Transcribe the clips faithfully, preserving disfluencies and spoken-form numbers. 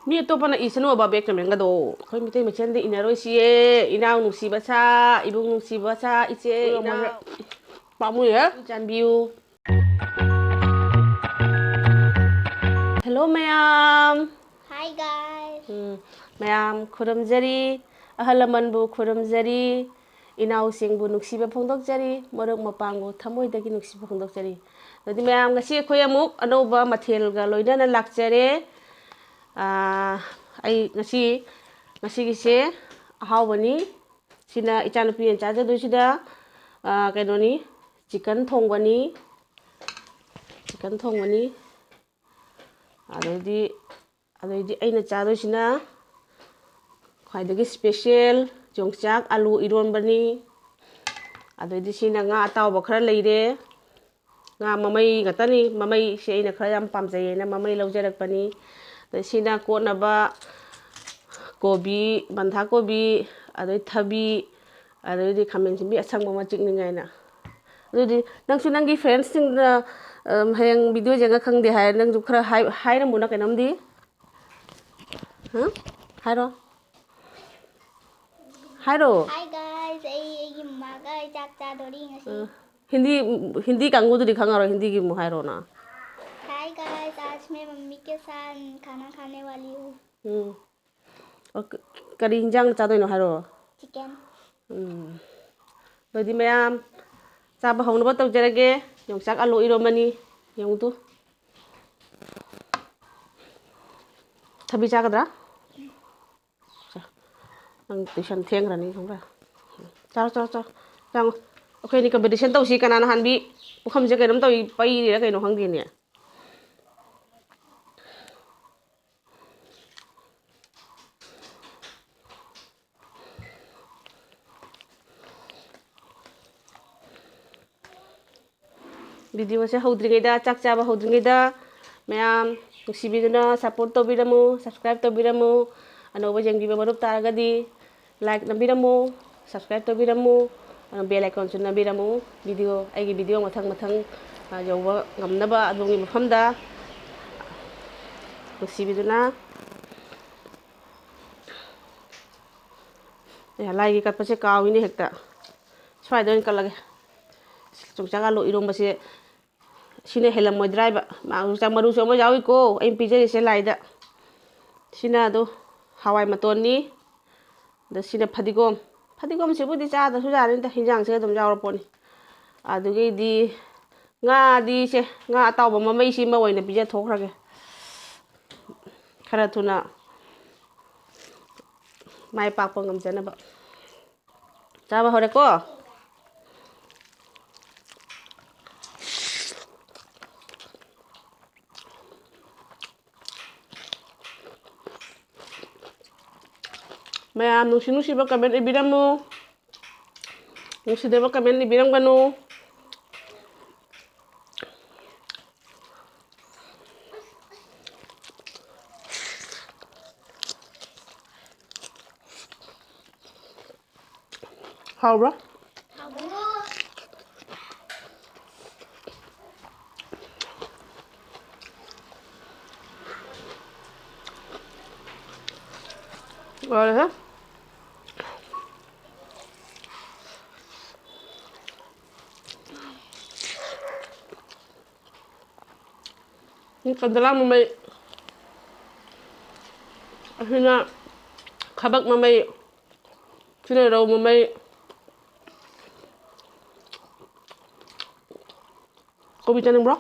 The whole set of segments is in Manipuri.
ꯃꯤ ꯑꯇꯣꯞꯄꯅ ꯏꯁꯅꯨꯕ ꯕꯦꯛ ꯀꯃꯦꯟꯒꯗꯣ꯫ ꯑꯩꯈꯣꯏ ꯃꯤꯇꯩ ꯃꯁꯦꯟꯗꯤ ꯏꯅꯔꯣꯏꯁꯤꯌꯦ꯫ ꯏꯅꯥꯎ ꯅꯨꯡꯁꯤꯕ ꯁꯥ, ꯏꯕꯨꯡ ꯅꯨꯡꯁꯤꯕ ꯁꯥ, ꯏꯆꯦ, ꯏꯅꯥꯎ꯫ ꯄꯥꯝꯃꯨꯏꯍꯦ꯫ ꯆꯥꯟꯕꯤꯌꯨ꯫ Hello ꯃꯌꯥꯝ꯫ Hi guys. ꯎꯝ, ꯃꯌꯥꯝ ꯈꯨꯔꯨꯝꯖꯔꯤ, ꯑꯍꯜ ꯂꯃꯟꯕꯨ ꯈꯨꯔꯨꯝꯖꯔꯤ, ꯏꯅꯥꯎꯁꯤꯡꯕꯨ ꯅꯨꯡꯁꯤꯕ ꯐꯣꯡꯗꯣꯛꯆꯔꯤ, ꯃꯔꯨꯞ ꯃꯄꯥꯡꯕꯨ ꯊꯃꯣꯏꯗꯒꯤ ꯅꯨꯡꯁꯤꯕ ꯐꯣꯡꯗꯣꯛꯆꯔꯤ꯫ ꯑꯗꯨꯗꯤ ꯃꯌꯥꯝ, ꯉꯁꯤ ꯑꯩꯈꯣꯏ ꯑꯃꯨꯛ ꯑꯅꯧꯕ ꯃꯊꯦꯜꯒ ꯂꯣꯏꯅꯅ ꯂꯥꯛꯆꯔꯦ꯫ ꯑꯥ, ꯑꯩ ꯉꯁꯤ, ꯉꯁꯤꯒꯤꯁꯦ ꯑꯍꯥꯎꯕꯅꯤ꯫ ꯁꯤꯅ ꯏꯆꯥꯅꯨꯄꯤꯅ ꯆꯥꯖꯗꯣꯏꯁꯤꯗ, ꯑꯥ, ꯀꯩꯅꯣꯅꯤ, ꯆꯤꯀꯟ ꯊꯣꯡꯕꯅꯤ, ꯆꯤꯀꯟ ꯊꯣꯡꯕꯅꯤ꯫ ꯑꯗꯩꯗꯤ, ꯑꯗꯩꯗꯤ ꯑꯩꯅ ꯆꯥꯗꯣꯏꯁꯤꯅ ꯈ꯭ꯋꯥꯏꯗꯒꯤ special ꯌꯣꯡꯆꯥꯛ ꯑꯂꯨ ꯏꯔꯣꯟꯕꯅꯤ꯫ ꯑꯗꯩꯗꯤ ꯁꯤꯅ ꯉꯥ ꯑꯇꯥꯎꯕ ꯈꯔ ꯂꯩꯔꯦ꯫ ꯉꯥ ꯃꯃꯩ ꯉꯥꯛꯇꯅꯤ, ꯃꯃꯩꯁꯦ ꯑꯩꯅ ꯈꯔ ꯌꯥꯝ ꯄꯥꯝꯖꯩꯌꯦꯅ ꯃꯃꯩ ꯂꯧꯖꯔꯛꯄꯅꯤ꯫ ꯑꯗꯩ ꯁꯤꯅ ꯀꯣꯠꯅꯕ ꯀꯣꯕꯤ, ꯕꯟꯙꯥ ꯀꯣꯕꯤ, ꯑꯗꯩ ꯊꯕꯤ, ꯑꯗꯩꯗꯤ ꯈꯥꯃꯦꯟ ꯑꯁꯤꯟꯕꯤ ꯑꯁꯪꯕ ꯑꯃ ꯆꯤꯛꯅꯤꯡꯉꯥꯏꯅ꯫ ꯑꯗꯨꯗꯤ ꯅꯪꯁꯨ ꯅꯪꯒꯤ friendsꯁꯤꯡꯅ, ꯑꯝ, ꯍꯌꯦꯡ video ꯌꯦꯡꯉ ꯈꯪꯗꯦ ꯍꯥꯏꯔ, ꯅꯪꯁꯨ ꯈꯔ ꯍꯥꯏ-, ꯍꯥꯏꯔꯝꯃꯨꯅ ꯀꯩꯅꯣꯝꯗꯤ꯫ ꯍꯥ? ꯍꯥꯏꯔꯣ꯫ ꯍꯥꯏꯔꯣ꯫ Hi guys, ꯑꯩ ꯑꯩꯒꯤ ꯃꯃꯥꯒ ꯑꯩ ꯆꯥꯛ ꯆꯥꯗꯣꯔꯤ ꯉꯁꯤ꯫ ꯑ, ꯍꯤꯟꯗꯤ, ꯍꯤꯟꯗꯤ ꯀꯥꯡꯕꯨꯗꯨꯗꯤ ꯈꯪꯉꯔꯣꯏ, ꯍꯤꯟꯗꯤꯒꯤ ꯑꯃꯨꯛ ꯍꯥꯏꯔꯣꯅ꯫ Hi guys, आज मैं मम्मी के साथ खाना खाने वाली हूँ꯫ ꯎꯝ꯫ ꯑꯣ, ꯀ-, ꯀꯔꯤ ꯍꯤꯟꯖꯥꯡ ꯆꯥꯗꯣꯏꯅꯣ ꯍꯥꯏꯔꯣ? Chicken. ꯎꯝ꯫ ꯑꯗꯨꯗꯤ ꯃꯌꯥꯝ ꯆꯥꯕ ꯍꯧꯅꯕ ꯇꯧꯖꯔꯒꯦ꯫ ꯌꯣꯡꯆꯥꯛ ꯑꯂꯨ ꯏꯔꯣꯝꯕꯅꯤ꯫ ꯌꯦꯡꯉꯨ ꯇꯨ꯫ ꯊꯕꯤ ꯆꯥꯒꯗ꯭ꯔꯥ? ꯆꯥ꯫ ꯅꯪ tuition ꯊꯦꯡꯈ꯭ꯔꯅꯤ ꯈꯪꯕ꯭ꯔꯥ? ꯆꯥꯔꯣ, ꯆꯥꯔꯣ, ꯆꯥꯔꯣ꯫ ꯆꯥꯉꯣ꯫ ꯑꯩꯈꯣꯏ ꯑꯅꯤ competition ꯇꯧꯁꯤ꯫ ꯀꯅꯥꯅ ꯍꯥꯟꯕꯤ? ꯄꯨꯈꯝꯁꯦ ꯀꯩꯅꯣꯝ ꯇꯧꯏ, ꯄꯩꯔꯤꯔꯥ ꯀꯩꯅꯣ ꯈꯪꯗꯦꯅꯦ꯫ Videoꯁꯦ ꯍꯧꯗ꯭ꯔꯤꯉꯩꯗ, ꯆꯥꯛ ꯆꯥꯕ ꯍꯧꯗ꯭ꯔꯤꯉꯩꯗ ꯃꯌꯥꯝ ꯅꯨꯡꯁꯤꯕꯤꯗꯨꯅ support ꯇꯧꯕꯤꯔꯝꯃꯨ, subscribe ꯇꯧꯕꯤꯔꯝꯃꯨ꯫ ꯑꯅꯧꯕ ꯌꯦꯡꯕꯤꯕ ꯃꯔꯨꯞ ꯇꯥꯔꯒꯗꯤ like ꯅꯝꯕꯤꯔꯝꯃꯨ, subscribe ꯇꯧꯕꯤꯔꯝꯃꯨ, ꯑ, bell iconꯁꯨ ꯅꯝꯕꯤꯔꯝꯃꯨ꯫ Video, ꯑꯩꯒꯤ video ꯃꯊꯪ ꯃꯊꯪ, ꯑ, ꯌꯧꯕ ꯉꯝꯅꯕ ꯑꯗꯣꯝꯒꯤ ꯃꯐꯝꯗ ꯅꯨꯡꯁꯤꯕꯤꯗꯨꯅ ꯑꯦ, ꯂꯥꯏꯒꯤ ꯀꯠꯄꯁꯦ ꯀꯥꯎꯏꯅꯦ ꯍꯦꯛꯇ꯫ ꯁ꯭ꯋꯥꯏꯗ ꯑꯣꯏꯅ ꯀꯠꯂꯒꯦ꯫ ꯌꯣꯡꯆꯥꯛ ꯑꯂꯨ ꯏꯔꯣꯝꯕꯁꯦ ꯁꯤꯅ ꯍꯦꯜꯂꯝꯃꯣꯏꯗ꯭ꯔꯥ ꯍꯥꯏꯕ꯫ ꯃꯥ ꯌꯣꯡꯆꯥꯛ ꯃꯔꯨꯁꯨ ꯑꯃ ꯌꯥꯎꯏꯀꯣ ꯑꯩꯅ ꯄꯤꯖꯔꯤꯁꯦ ꯂꯥꯏꯗ꯫ ꯁꯤꯅ ꯑꯗꯨ ꯍꯋꯥꯏ ꯃꯇꯣꯟꯅꯤ꯫ ꯑꯗ ꯁꯤꯅ ꯐꯗꯤꯒꯣꯝ꯫ ꯐꯗꯤꯒꯣꯝꯁꯤꯕꯨꯗꯤ ꯆꯥꯗ꯭ꯔꯁꯨ ꯌꯥꯔꯅꯤꯗ, ꯍꯤꯟꯖꯥꯡꯁꯦ ꯑꯗꯨꯝ ꯌꯥꯎꯔ ꯄꯣꯠꯅꯤ꯫ ꯑꯗꯨꯗꯒꯤꯗꯤ ꯉꯥꯗꯤ ꯁꯦ, ꯉꯥ ꯑꯇꯥꯎꯕ ꯃꯃꯩꯁꯤꯃ ꯑꯣꯏꯅ ꯄꯤꯖꯊꯣꯛꯈ꯭ꯔꯒꯦ꯫ ꯈꯔ ꯊꯨꯅ ꯃꯥꯏ ꯄꯥꯛꯄ ꯉꯝꯖꯅꯕ꯫ ꯆꯥꯕ ꯍꯧꯔꯦꯀꯣ꯫ ꯃꯌꯥꯝ ꯅꯨꯡꯁꯤ ꯅꯨꯡꯁꯤꯕ comment ꯏꯕꯤꯔꯝꯃꯨ꯫ ꯅꯨꯡꯁꯤꯗꯕ comment ꯏꯕꯤꯔꯝꯒꯅꯨ꯫ ꯍꯥꯎꯕ꯭ꯔꯣ? ꯂꯣꯏꯔꯦꯍꯦ꯫ ꯀꯟꯗꯂꯥ ꯃꯃꯩ꯫ ꯑꯁꯤꯅ ꯈꯕꯛ ꯃꯃꯩ꯫ ꯁꯤꯅ ꯔꯧ ꯃꯃꯩ꯫ ꯀꯣꯕꯤ ꯆꯥꯅꯤꯡꯕ꯭ꯔꯣ?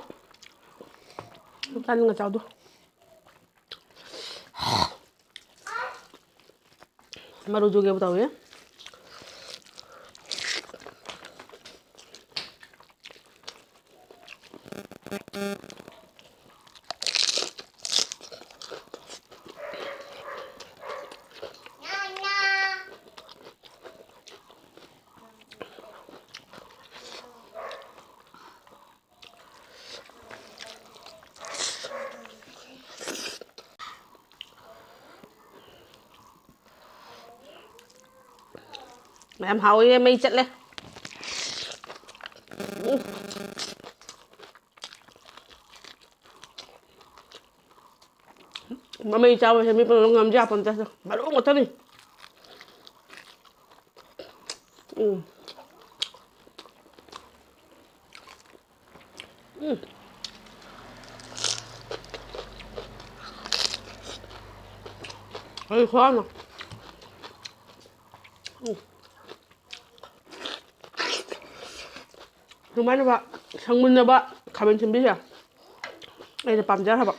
ꯆꯥꯅꯤꯡꯉ ꯆꯥꯎꯗꯣ꯫ ꯃꯔꯨ ꯖꯨꯒꯦꯕꯨ ꯇꯧꯏ꯫ ꯌꯥꯝ ꯍꯥꯎꯋꯦ, ꯃꯩ ꯆꯠꯂꯦ꯫ ꯎꯝ꯫ ꯃꯃꯩ ꯆꯥꯕꯁꯦ ꯃꯤ ꯄꯨꯝꯅꯃꯛ ꯉꯝꯖ ꯌꯥꯄꯣꯟꯇꯦ꯫ ꯃꯔꯨ ꯉꯥꯛꯇꯅꯤ꯫ ꯎꯝ꯫ ꯎꯝ꯫ ꯀꯔꯤ ꯈꯨꯍꯥꯎꯅꯣ꯫ ꯎꯝ꯫ ꯁꯨꯃꯥꯏꯅ ꯁꯪꯃꯨꯟꯅꯕ ꯈꯥꯃꯦꯟ ꯁꯤꯟꯕꯤꯁꯦ ꯑꯩꯅ ꯄꯥꯝꯖꯈ꯭ꯔꯕ꯫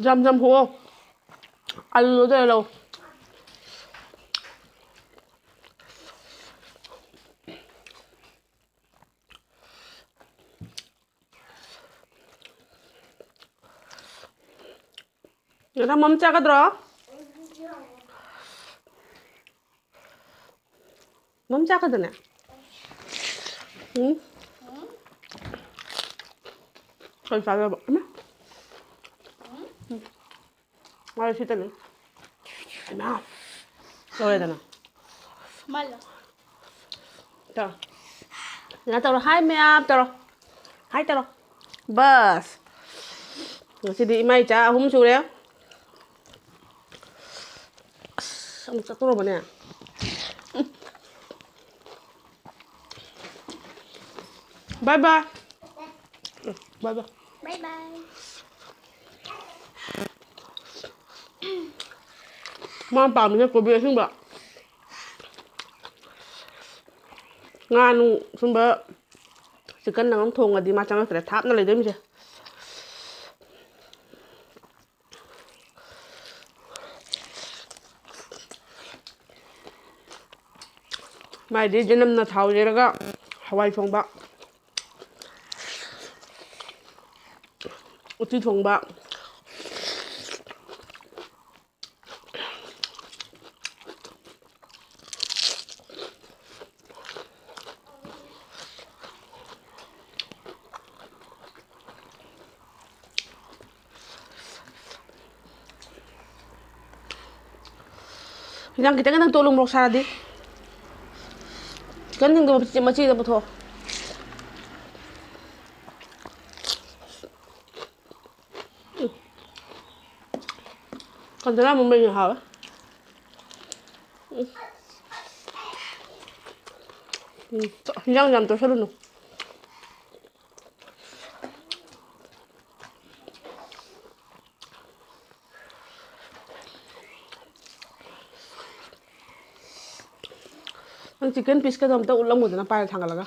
ꯖꯝ ꯖꯝ ꯍꯨꯛꯑꯣ꯫ ꯑꯂꯨꯗꯣ ꯂꯧ꯫ ꯅꯪ ꯃꯝ ꯆꯥꯒꯗ꯭ꯔꯣ? ꯃꯝ ꯆꯥꯒꯗ꯭ꯔꯅꯦ? ꯎꯝ? ꯀꯩ ꯆꯥꯗꯣꯏꯕ? ꯏꯃꯥ꯫ ꯎꯝ꯫ ꯃꯥ ꯁꯤꯠꯇꯅꯤ꯫ ꯏꯃꯥ꯫ ꯂꯣꯏꯔꯦꯗꯅ꯫ ꯃꯥꯜꯂꯣ꯫ ꯇꯧꯔꯣ꯫ ꯀꯩꯅꯣ ꯇꯧꯔꯣ꯫ ꯍꯥꯏ ꯃꯌꯥꯝ ꯇꯧꯔꯣ꯫ ꯍꯥꯏ ꯇꯧꯔꯣ꯫ ꯕꯁ꯫ ꯉꯁꯤꯗꯤ ꯏꯃꯥ ꯏꯆꯥ ꯑꯍꯨꯝ ꯁꯨꯔꯦ꯫ ꯑꯁ, ꯑꯃꯨꯛ ꯆꯠꯇꯣꯔꯕꯅꯦ꯫ ꯕꯥꯏ ꯕꯥꯏ꯫ ꯕꯥꯏ ꯕꯥꯏ꯫ ꯕꯥꯏ ꯕꯥꯏ꯫ ꯃꯥꯅ ꯄꯥꯝꯃꯤꯁꯦ ꯀꯣꯕꯤ ꯑꯁꯤꯟꯕ꯫ ꯉꯥ ꯅꯨꯡ ꯁꯨꯝꯕ chicken ꯅꯪ ꯑꯃ ꯊꯣꯡꯉꯗꯤ ꯃꯥ ꯆꯪꯉꯛꯇ꯭ꯔꯦ꯫ ꯊꯥꯞꯅ ꯂꯩꯗꯣꯏ ꯃꯤꯁꯦ꯫ ꯃꯥꯏꯗꯤ ꯖꯅꯝꯅ ꯊꯥꯎ ꯌꯩꯔꯒ ꯍꯋꯥꯏ ꯊꯣꯡꯕ, ꯎꯇꯤ ꯊꯣꯡꯕ꯫ ꯌꯦꯟꯖꯥꯡ ꯈꯤꯇꯪ ꯈꯤꯇꯪ ꯇꯣꯠꯂꯨ, ꯃꯣꯔꯣꯛ ꯁꯥꯔꯗꯤ꯫ Chickenꯁꯤꯡꯗꯣ ꯃꯆꯤ-, ꯃꯆꯤꯗ ꯄꯨꯊꯣꯛꯑꯣ꯫ ꯀꯟꯗꯅ ꯑꯃꯨꯛ ꯃꯩꯅ ꯍꯥꯎꯋꯦ꯫ ꯎꯝ꯫ ꯎꯝ, ꯍꯤꯟꯖꯥꯡ ꯌꯥꯝ ꯇꯣꯠꯁꯜꯂꯨꯅꯨ꯫ ꯅꯪ chicken pieceꯀꯗꯣ ꯑꯝꯇ ꯎꯠꯂꯝꯃꯨꯗꯅ, ꯄꯥꯏꯔ ꯊꯥꯡꯒꯠꯂꯒ꯫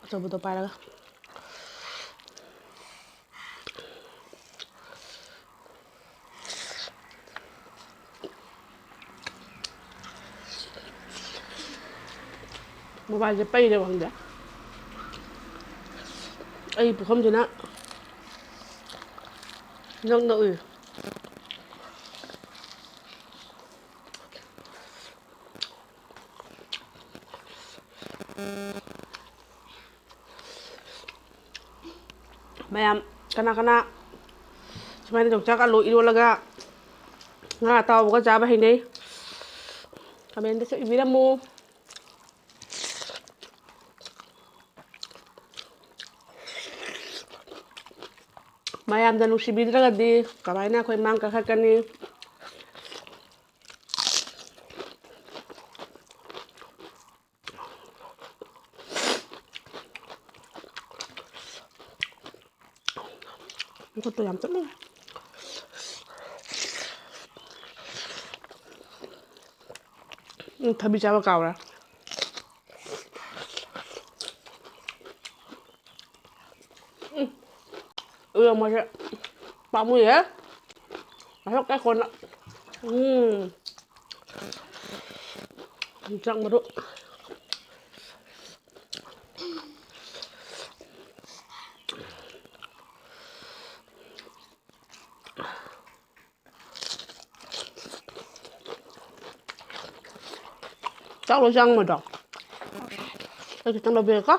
ꯑꯆꯧꯕꯗꯣ ꯄꯥꯏꯔꯒ꯫ Mobileꯁꯦ ꯄꯩꯔꯦꯕ, ꯈꯪꯗꯦ꯫ ꯑꯩ ꯄꯨꯈꯝꯁꯤꯅ ꯅꯛꯅ ꯎꯏ꯫ ꯃꯌꯥꯝ ꯀꯅꯥ ꯀꯅꯥ ꯁꯨꯃꯥꯏꯅ ꯌꯣꯡꯆꯥꯛ ꯑꯂꯨ ꯏꯔꯣꯜꯂꯒ ꯉꯥ ꯑꯇꯥꯎꯕꯒ ꯆꯥꯕ ꯍꯩꯅꯩ? Commentꯇꯁꯨ ꯏꯕꯤꯔꯝꯃꯨ꯫ ꯃꯌꯥꯝꯅ ꯅꯨꯡꯁꯤꯕꯤꯗ꯭ꯔꯒꯗꯤ ꯀꯃꯥꯏꯅ ꯑꯩꯈꯣꯏ ꯃꯥꯡ ꯀꯥꯈꯠꯀꯅꯤ? ꯃꯈꯨꯠꯇꯣ ꯌꯥꯝ ꯆꯠꯂꯦ꯫ ꯎꯝ, ꯊꯕꯤ ꯆꯥꯕ ꯀꯥꯎꯔꯦ꯫ ꯎꯝ, ꯎꯔꯣꯃꯣꯁꯦ ꯄꯥꯝꯃꯨꯏꯍꯦ꯫ ꯃꯁꯛ ꯀꯥꯏ ꯀꯣꯟꯅ꯫ ꯎꯝ꯫ ꯌꯣꯡꯆꯥꯛ ꯃꯔꯨ꯫ ꯆꯥꯛ ꯂꯣꯏ ꯆꯪꯉꯝꯃꯣꯏꯗ꯭ꯔꯣ? ꯑꯩ ꯈꯤꯇꯪ ꯂꯧꯕꯤꯔꯦꯀꯣ꯫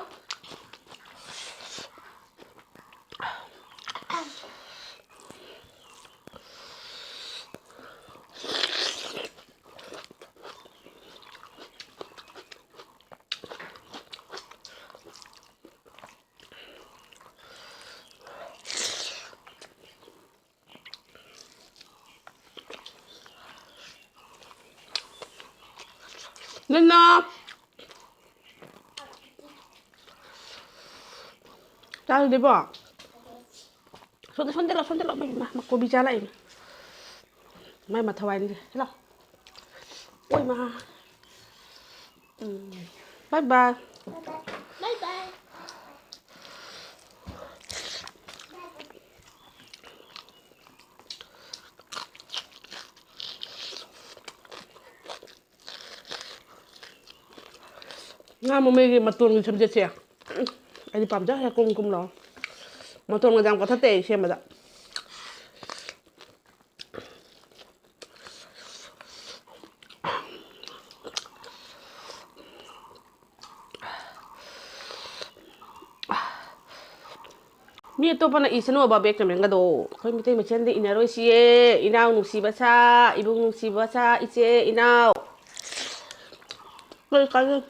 ꯅꯪꯅ ꯆꯥꯗ꯭ꯔꯤꯕꯣ? ꯁꯣꯝꯗ, ꯁꯣꯝꯗ ꯂꯥꯎ, ꯁꯣꯝꯗ ꯂꯥꯎ꯫ ꯃꯥ, ꯃꯥ, ꯃꯥ ꯀꯣꯕꯤ ꯆꯥ ꯂꯥꯛꯏꯅꯦ꯫ ꯃꯥꯏ ꯃꯊꯧ ꯍꯥꯏꯅꯤꯁꯦ꯫ ꯁꯤ ꯂꯥꯎ꯫ ꯑꯣꯏ ꯃꯥ꯫ ꯎꯝ꯫ Bye bye꯫ Bye bye꯫ ꯉꯥ ꯃꯃꯩꯒꯤ ꯃꯇꯣꯟꯒꯤ ꯁꯝꯖꯦꯠꯁꯦ ꯑꯩꯗꯤ ꯄꯥꯝꯖꯈ꯭ꯔꯦ꯫ ꯀꯨꯝ ꯀꯨꯝ ꯂꯥꯎ꯫ ꯃꯇꯣꯟꯒ ꯌꯥꯝ ꯀꯣꯊꯠꯇꯦ ꯑꯩ ꯁꯦꯝꯕꯗ꯫ ꯃꯤ ꯑꯇꯣꯞꯄꯅ ꯏꯁꯅꯨꯕ back commentꯒꯗꯣ꯫ ꯑꯩꯈꯣꯏ ꯃꯤꯇꯩ ꯃꯁꯦꯟꯗꯤ ꯏꯅꯔꯣꯏꯁꯤꯌꯦ꯫ ꯏꯅꯥꯎ ꯅꯨꯡꯁꯤꯕ ꯁꯥ, ꯏꯕꯨꯡ ꯅꯨꯡꯁꯤꯕ ꯁꯥ, ꯏꯆꯦ ꯏꯅꯥꯎ꯫ ꯀꯔꯤ ꯀꯥꯟꯅꯩ?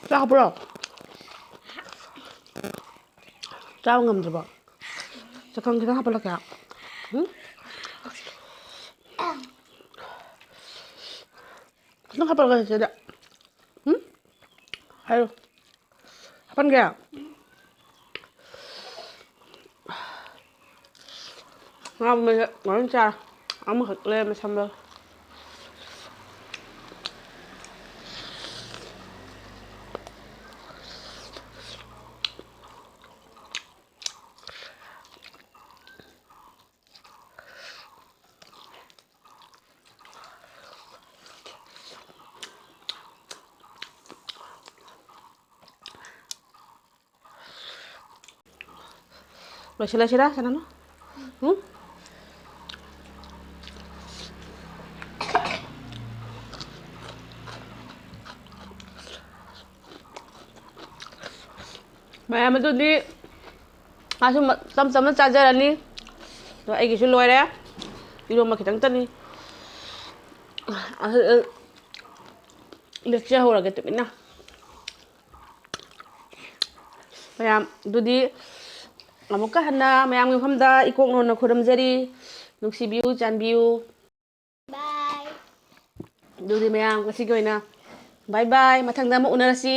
ꯆꯥꯕ꯭ꯔꯣ? ꯆꯥꯕ ꯉꯝꯗ꯭ꯔꯕꯣ? ꯆꯀꯪ ꯈꯤꯇꯪ ꯍꯥꯞꯄꯠꯂꯛꯀꯦ꯫ ꯎꯝ? ꯈꯤꯇꯪ ꯍꯥꯞꯄꯠꯂꯛꯀꯦ ꯁꯤꯗ꯫ ꯎꯝ? ꯍꯥꯏꯔꯣ꯫ ꯍꯥꯞꯄꯟꯒꯦ? ꯉꯥ ꯃꯩꯗ ꯂꯣꯏ ꯆꯥꯔꯦ꯫ ꯑꯃꯈꯛ ꯂꯩꯔꯝꯃꯦ ꯁꯝꯕꯜ꯫ ꯂꯣꯏꯁꯤꯜꯂꯁꯤꯔꯥ, ꯁꯅꯥꯅꯨ? ꯎꯝ? ꯃꯌꯥꯝ ꯑꯗꯨꯗꯤ ꯑꯁꯨꯝ ꯇꯞ ꯇꯞꯅ ꯆꯥꯖꯔꯅꯤ꯫ ꯑꯗꯣ ꯑꯩꯒꯤꯁꯨ ꯂꯣꯏꯔꯦ꯫ ꯏꯔꯣꯝꯕ ꯈꯤꯇꯪꯇꯅꯤ꯫ ꯑ, ꯑ, ꯂꯦꯛꯆꯍꯧꯔꯒꯦ ꯇꯨꯃꯤꯟꯅ꯫ ꯃꯌꯥꯝ ꯑꯗꯨꯗꯤ ꯑꯃꯨꯛꯀ ꯍꯟꯅ ꯃꯌꯥꯝꯒꯤ ꯃꯐꯝꯗ ꯏꯀꯣꯛ ꯅꯣꯟꯅ ꯈꯨꯔꯨꯝꯖꯔꯤ꯫ ꯅꯨꯡꯁꯤꯕꯤꯌꯨ, ꯆꯥꯟꯕꯤꯌꯨ꯫ Bye. ꯑꯗꯨꯗꯤ ꯃꯌꯥꯝ ꯉꯁꯤꯒꯤ ꯑꯣꯏꯅ bye bye, ꯃꯊꯪꯗ ꯑꯃꯨꯛ ꯎꯅꯔꯁꯤ꯫